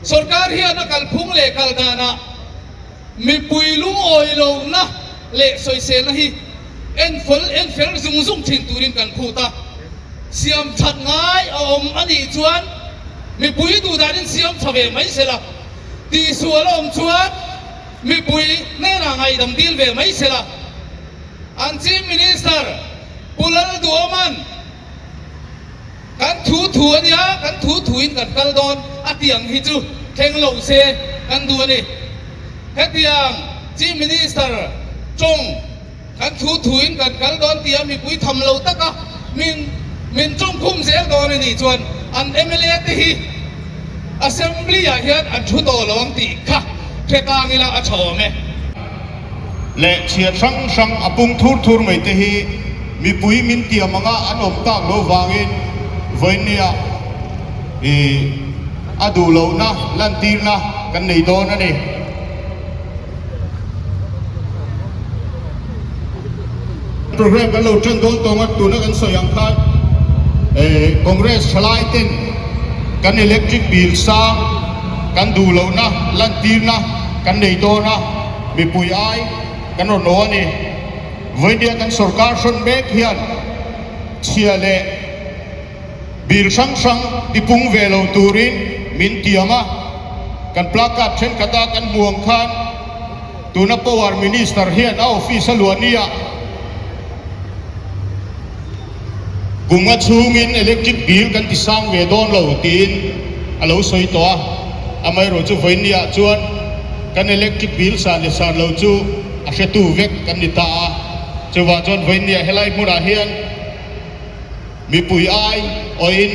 Sorkar hian a kalphung leh kal danah mipui lungawi lohna leh sawiselna hi enfawl enfel zung zung thin turin kan phut a. Siam that ngai a awm a nih chuan mipui duh danin siam tha ve mai sela, tihsual a awm chuan mipui hnenah ngaihdam dil ve mai sela. An Chief Minister Pu Lalduhoman Kan thu thu a nia, kan thu thuin kan kal dawn a tih ang hi chu thleng lo se kan duh a ni. Hetiang Chief Minister tawng kan thu thuin kan kal dawn tia mipui tham lo taka min min tawng khum zel dawn a nih chuan an mla te hi Assembly ah hian an thu tawh lo ang tih kha hre tang ila a tha awm e. Leh chhiat hrang hrang a pung thur thur mai te hi mipui min tiam anga an awm tak loh vangin vawinia ih a duh lohna lantirna kan nei dawn a ni. Program kan lo tan dawn tawng a, tuna kan sawi ang khan eh Congress thalai ten kan electric bill sang kan duh lohna lantirna kan nei dawn a, mipui ai kan rawn aw a ni. Vawinia kan sorkar hrawn mek hian chhia leh bill hrang hrang tipung ve lo turin min tiam a, kan placard thenkhat a kan hmu ang khan, Tuna Power Minister hian a office a luah nia kum a chhungin electric bill kan ti sang ve dawn lo tiin a lo sawi tawh a, amaherawh chu vawinia chuan kan electric bill san leh san lo chu a hretu vek kan ni ta a, chuvang chuan vawinia helai hmunah hian mipui ai awhin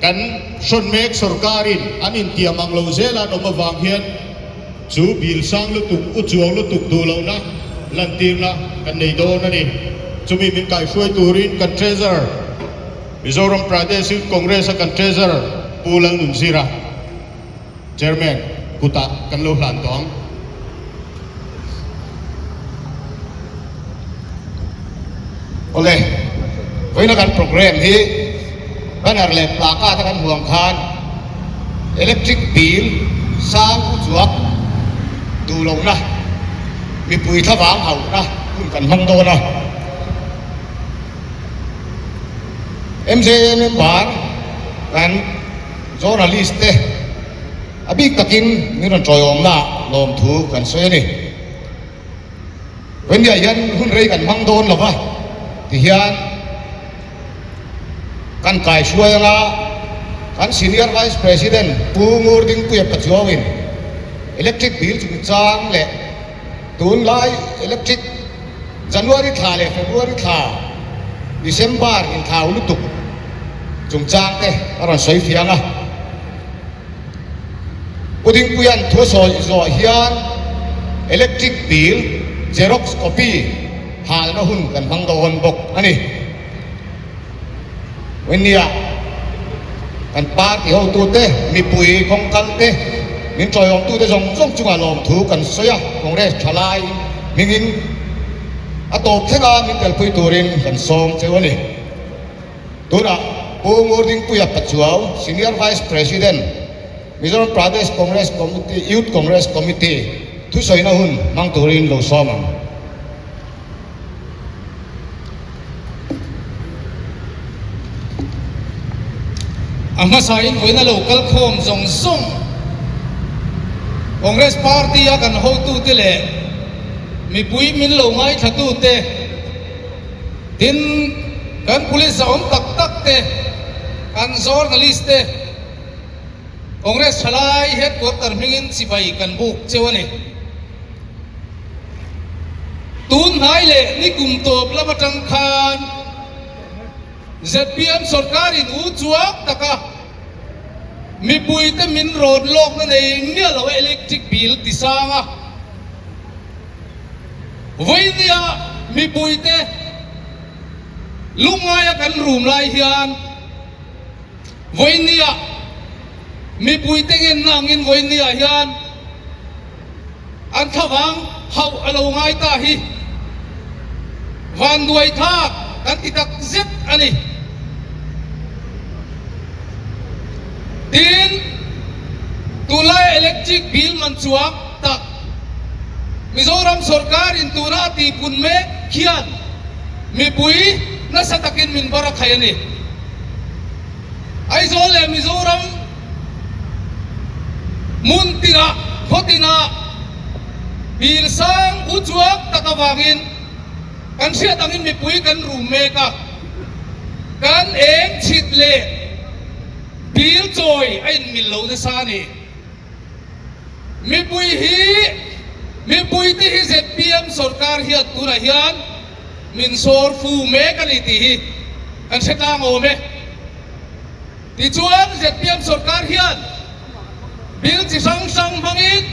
kan hrawn mek sorkarin an intiam ang lo zel a an awm avang hian Chu bil sang lutuk, u chuang lutuk duh lohna lantirna kan nei dawn a ni. Chumi min kaihruai turin kan Treasurer, Mizoram Pradesh Youth Congress-a kan Treasurer Pu Lalnunzira, Chairman, kutah kan lo hlan tawh ang. Awle, vawiina kan programme hi banner leh placard a kan huang khan electric bill sang u chuak duh lohna mipui thlavang hauhna hun kan hmang dawn a. MJA member kan journalist te a bik takin min rawn tawiawmna lawmthu kan sawi a ni. Wendy-ah hian hun rei kan hmang dawn lo va, tihian kan kaihruai anga kan Senior Vice President Pu Ngur Dingpuia Pachuauin electric bill chungchang leh tunlai electric January thla leh February thla December inthlau lutuk chungchang te a rawn sawi fiang a. Pu Dingpuia'n thu sawi zawh hian electric bill xerox copy halna hun kan hmang dawn bawk a ni. Vawinia kan party hotute, mipui kawngkal te, min tawiawmtute zawng zawng chungah lawmthu kan sawi a, Congress thalai hmingin a tawp thlenga min telpui turin kan sawm cheu a ni. Tunah Pu Ngurdingpuia Pachuau, Senior Vice President, Mizoram Pradesh Congress Committee, Youth Congress Committee thusawina hun hmang turin lo sawm ang. A hmasain vawiina lo kal khawm zawng zawng Congress Party a kan hotute leh mipui min lo ngaithlatute, Tin, kan police zahawm tak tak te, kan journalist te, Congress thalai headquarter hmingin chibai kan buk cheu a ni. Tun hnai leh nikum tawp lam atang khan zpm sorkarin u chuak taka mipuite min rawn lawkna nei miah lo a electric bill ti sang a. Vawinia mipuite lungngaia kan rum lai hian vawinia mipuite ngenna angin vawinia hian an thlavang hauh a lo ngai ta hi vanduai thlak kan ti tak zet a ni. Tin. Electric bill man chuang tak Mizoram sawrkarin tuna a tihpun mek hian mipui nasa takin min bar a khai a ni. Aizawl leh Mizoram hmun tinah, khaw tinah bill sang u chuang tak avangin kan hriat angin mipui kan rum mek a, kan eng chhit leh Bill chawi a inmil lo nasa a ni. Mipui hi mipuite hi zpm sorkar hian tunah hian min sawr fu mek a ni tih hi kan hre tlang awm e. Tichuan zpm sorkar hian bill chi hrang hrang hmangin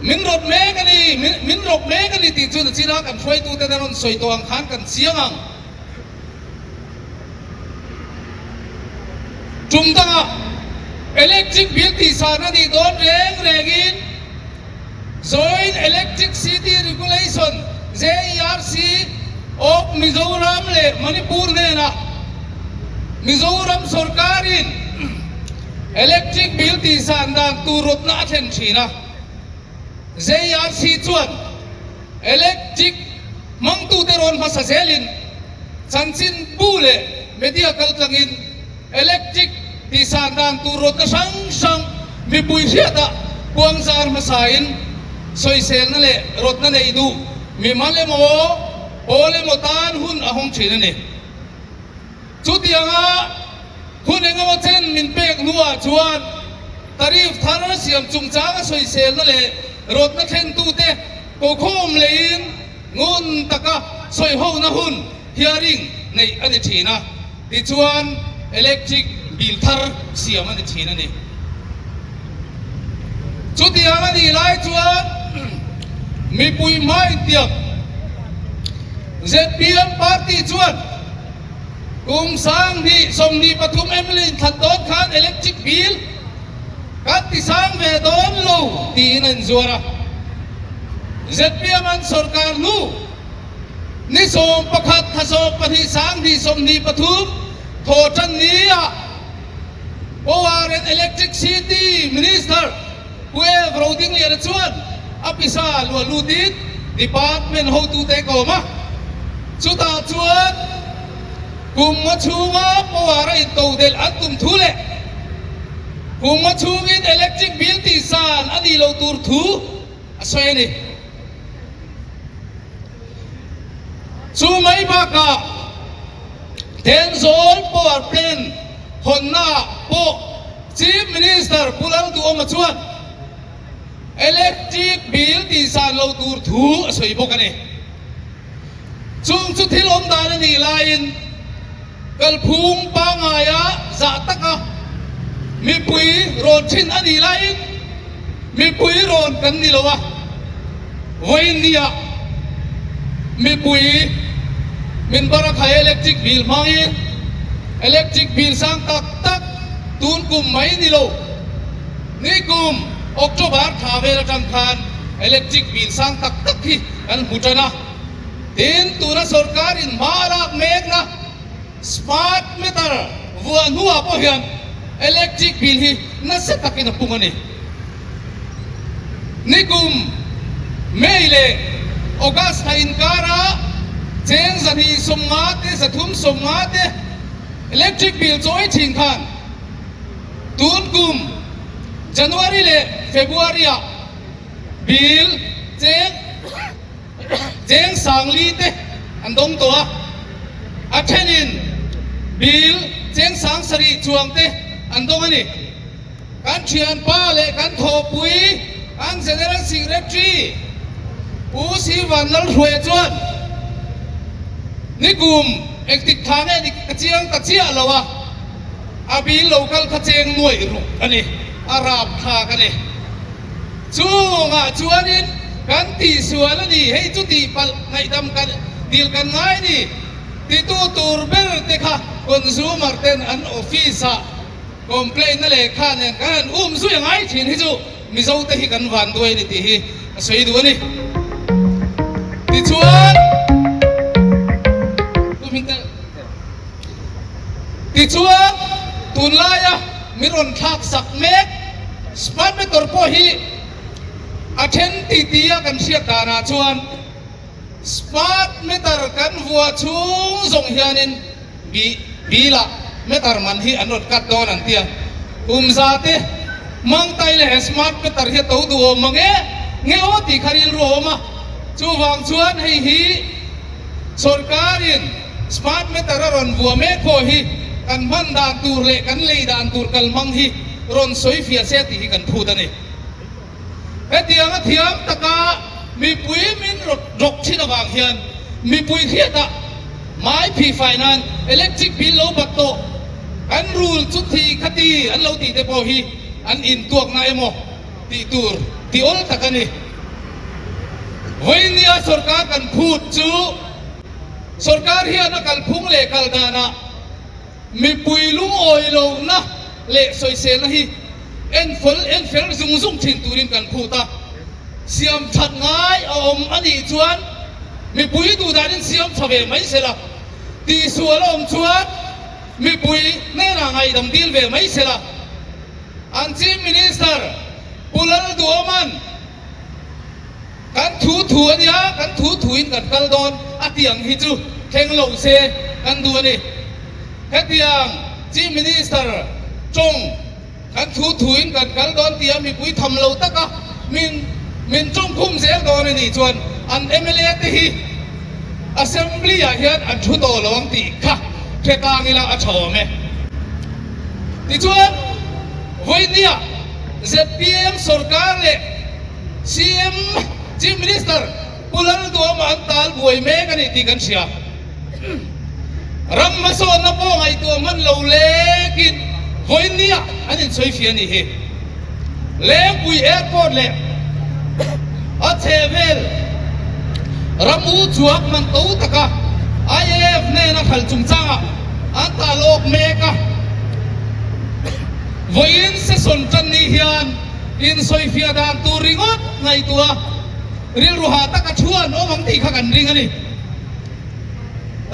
min rawt mek a ni, min rawk mek a ni tih chu nachina kan hruaituten an rawn sawi tawh ang khan kan chiang ang. Tum dangah electric bill tihsan a nih dawn reng rengin Joint Electric City Regulation, JERC, of Mizoram leh Manipur hnenah Mizoram sawrkarin electric bill tihsan dan tur rawtna a thlen thin a. JERC chuan Electric hmangtute rawn hmasa zelin chanchin bu leh media kaltlangin electric tihsan dan tur rawtna hrang hrang mipui hriatah puangzar hmasain sawiselna leh rawtna nei duh mimal emaw pawl emaw tan hun a hawng thin a ni. Chutianga hun engemaw chen min pek hnuah chuan tariff thar siam chungchanga sawiselna leh rawtna thlentute kokhawm leiin ngun taka sawihona hun, hearing, neih a ni thin a, tichuan electric bill thar siam a ni thin a ni. Chutiang a nih lai chuan mipui hmaintiam zpm party chuan kum 2023 mla inthlan dawn khan electric bill kan ti sang ve dawn lo tiin a inzuar a. Zpm an sawrkar hnu ni 11 thla 12 2023 thaw tan ni ah Power and Electric City Minister Pu Ev Rodingliana chuan a pisa luah lutin department hotute kawm a, chutah chuan kum nga chhunga power a intodelh an tum thu leh kum nga chhungin electric bill tihsan a nih loh tur thu a sawi a ni. Chu mai bakah Thenzawl Power Plant hawnnaah pawh Chief Minister Pu Lalduhawma chuan electric bill tihsan lo tur thu a sawi bawk a ni. Chung chu thil awm dan a nih laiin kalphung pangaia zah taka mipui rawn thin a nih laiin mipui rawn kan ni lo a, vawiinniah mipui min barakhaih electric bill hmangin electric bill sang tak tak tun kum mai ni lo, nikum October thla vel atang khan electric bill sang tak tak hi kan hmu tan a. Tin, tuna sawrkarin hma a lak mekna smart meter vuah hnuah pawh hian electric bill hi nasa takin a pung a ni. Nikum May leh August thla inkara cheng 250 te 350 te electric bill chawi thin khan tun kum January leh February-ah bill cheng Cheng Sangli te an dawng tawh a, a thenin bill Cheng Sang sarih chuang te an dawng a ni. Kan thianpa leh kan thawhpui kan General Secretary Pu Sivan Lalhruaia chuan nikum engtik thla nge dik ka chiang ta chiah lo a, a bill lo kal kha cheng nuaih ruk a ni, a rap thlak a ni. Chungah chuanin kan tihsual a ni, hei chu tihpalh ngaihdam kan dil kan ngai a ni titu tur ber te kha consumer ten an office ah complaint na lehkha nen kan han um zui a ngai thin hi chu Mizo te hi kan van duai a ni tih hi a sawi duh a ni. Tichuan Tichuan tunlaia mi rawn thlak sak mek smart. meter pawh hi a then titi a kan hriat danah chuan smart meter kan vuah chhung zawng hianin Bi bilah meter man hi an rawn cut dawn an ti a, kum za te hmang ta ila he smart meter hi a to duh awm mang e nge aw tih kha rilru a awm a, chuvang chuan hei hi sawrkarin smart meter a rawn vuah mek pawh hi kan hman dan tur leh kan lei dan tur kal hmang hi rawn sawi fiah se tih hi kan phut a ni. Hetianga thiam taka mipui min rawk thin avang hian mipui hriatah mai phih fai nan electric bill lo bat tawh kan rul chu thi kha ti an lo tih te pawh hi an intuakna emaw tih tur ti awl tak a ni. Vawinia sorkar kan phut chu sorkar hian a kalphung leh kal danah Mipui lungawi lohna leh sawiselna hi enfawl enfel zung zung thin turin kan phut a, siam that ngai a awm a nih chuan mipui duh danin siam tha ve mai sela, tihsual a awm chuan mipui hnenah ngaihdam dil ve mai sela. An Chief Minister Pu Lalduhoman Kan thu thu a nia, kan thu thuin kan kal dawn a tih ang hi chu thleng lo se kan duh a ni. Hetiang Chief Minister tawng kan thu thuin kan kal dawn tia mipui tham lo taka min min tawng khum zel dawn a nih chuan an mla te hi Assembly ah hian an thu tawh lo ang tih kha hre tang ila a tha awm e. Tichuan vawinia zpm sorkar leh CM, Chief Minister, Pu Lalduama an tal buai mek a ni tih kan hria. Ram hmasawnna pawh ngaihtuah hman lo lekin vawinia an insawi fia a nih hi. Lengpui Airport leh a chhehvel ram u chhuak man to taka IAF hnena hralh chungchangah an tal awk mek a. Vawiin session tan ni hian Insawifiah dan tur ringawt ngaihtuah rilru hah taka thu an awm ang tih kha kan ring a ni.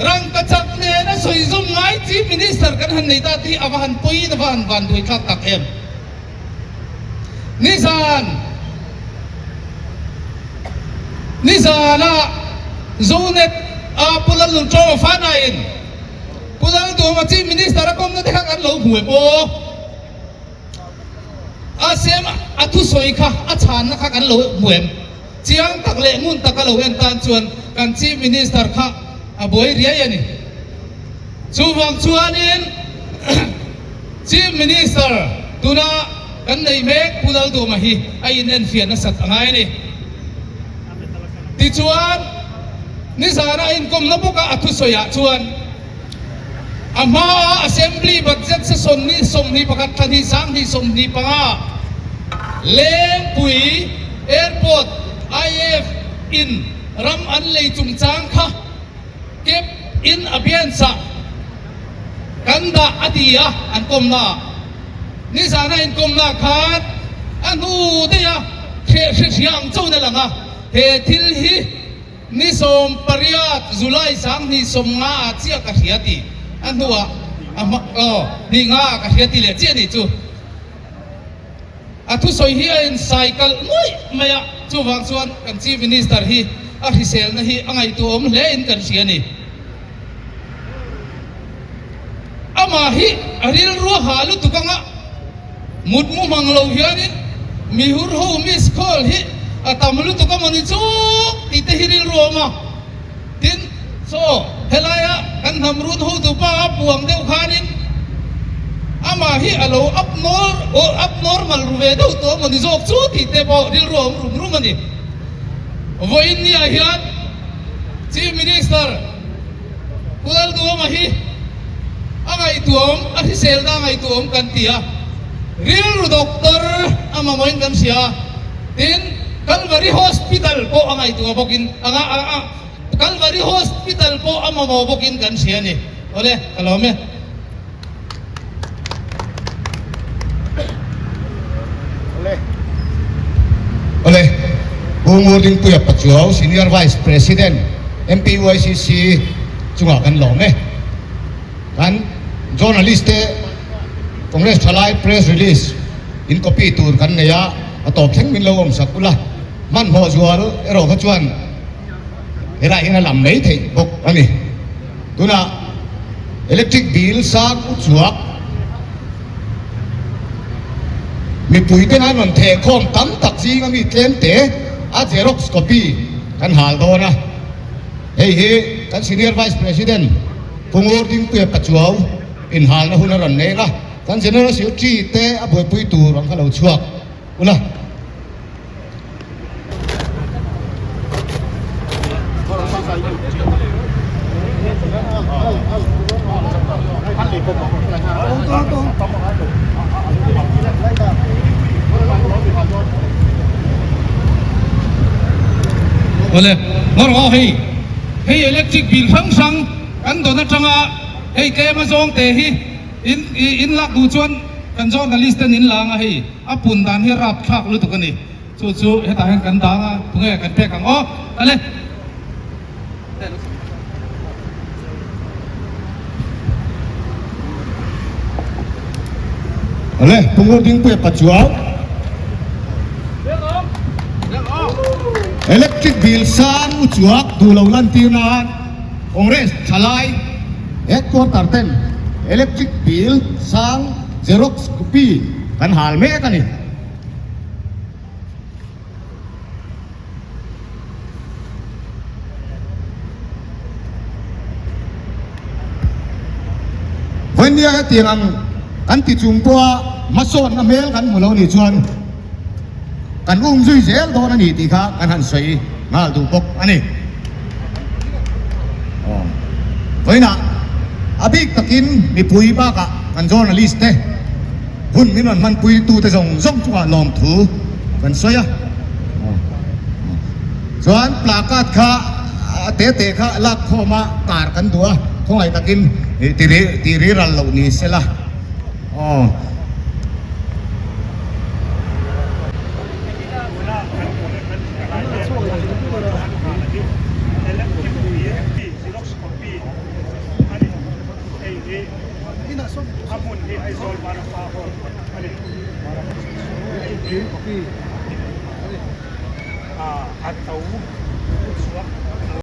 Rangkachak nena sawi zawm ngai Chief Minister kan han nei ta tih a va han pawiin a va han vanduai thlak tak em. Nizan Nizana Zonet a Pu Lalnunṭawma fanain Pu Lalduhawma Chief Minister a kawmna te kha kan lo hmu em aw. A sem a thusawi kha a chhanna kha kan lo hmu em? Chiang tak leh ngun taka lo en tan chuan kan Chief Minister kha a buai riai a ni. Chuvang chuanin Chief Minister tuna kan nei mek Pu Lalduhma hi a inenfiah nasat a ngai a ni. Tichuan nizana a inkawmna bawka a thusawiah chuan, A hmaa Assembly budget session ni 21 thla hnih 20 25 Lengpui Airport IAF in ram an lei chungchang kha Cap in abeyance ah kan dah a ti a an kawmna ah. Nizana inkawmna khan a hnu daih a hreh hre hria ang chauhin a lang a, he thil hi Ni 18 July 2015 ah chiah ka hria ti a hnuah a hma aw hnih nga ah ka hria ti leh chiah nih chu a thusawi hi a insai kalh nuaih mai a, chuvang chuan kan Chief Minister hi a hriselna hi a ngaihtuahawm hle in kan hria a ni. Amah hi a rilru a hah lutuk anga mut mu hmang lo hianin mi hur ho miss call hi a tam lutuk a mawni chuk tih te hi rilru a awm a. Tin, chaw helaia kan hnam run hotu pa a puang deuh khanin amah hi a lo abnormal ru ve deuh tawh a mawni zawk chu tih te pawh rilru a awm rum rum a ni. Vawiin niah hian Chief Minister Pu Lalduhawma hi a ngaihtuahawm, a hriselna a ngaihtuahawm kan ti a, rilru doctor a mamawhin kan hria a, tin Kalvari Hospital pawh a ngaihtuah bawkin a a Kalvari Hospital pawh a mamawh bawkin kan hria a ni. Awle, ka lawm e. Awle, Pu Ngurdingpuia Pachuau, Senior Vice President, MPYCC chungah kan lawm e. Kan journalist te Congress thalai press release. In copy tur kan nei a, a tawp thleng min lo awm sak ula, hmanhmawh zual erawh kha chuan helaiah hian a lam mai theih bawk a ni. Tunah electric bill sang u chuak mipui ten an rawn theh khawm tam tak zinga mi tlem te a xerox copy kan hal dawn a, hei hi kan senior vice president Pu Ngur Dingpuia Pachuau inhalna hun a rawn nei a. Kan General Secretary te a buaipui tur ang kha lo chhuak ula. Awle, ngawr aw hei, hei electric bill hrang hrang kan dawn atanga hei tlem a zawng te hi. In in lak duh chuan kan journalist ten in lang a hei a pun dan hi rap thlak lutuk a ni. Chu chu hetah hian kan dang a tunge kan pek ang aw ale. Ale Pungur Dingpuia Pachuau Electric bill sang u chuak duh lo lantir nan Congress thalai Headquarter ten electric bill sang xerox copy kan hal mek a ni. Vawinia hetiang ang kan ti chung pawha hmasawnna hmel kan hmu lo nih chuan kan um zui zel dawn a ni tih kha kan han sawi nghal duh bawk a ni. Vawiinah a bik takin mipui bakah kan journalist te hun min rawn hmanpui tute zawng zawng chungah lawmthu kan sawi a. Chuan placard kha te te kha lak khawm a tar kan duh a, khawngaih takin ti ri ral loh ni sela. Aw.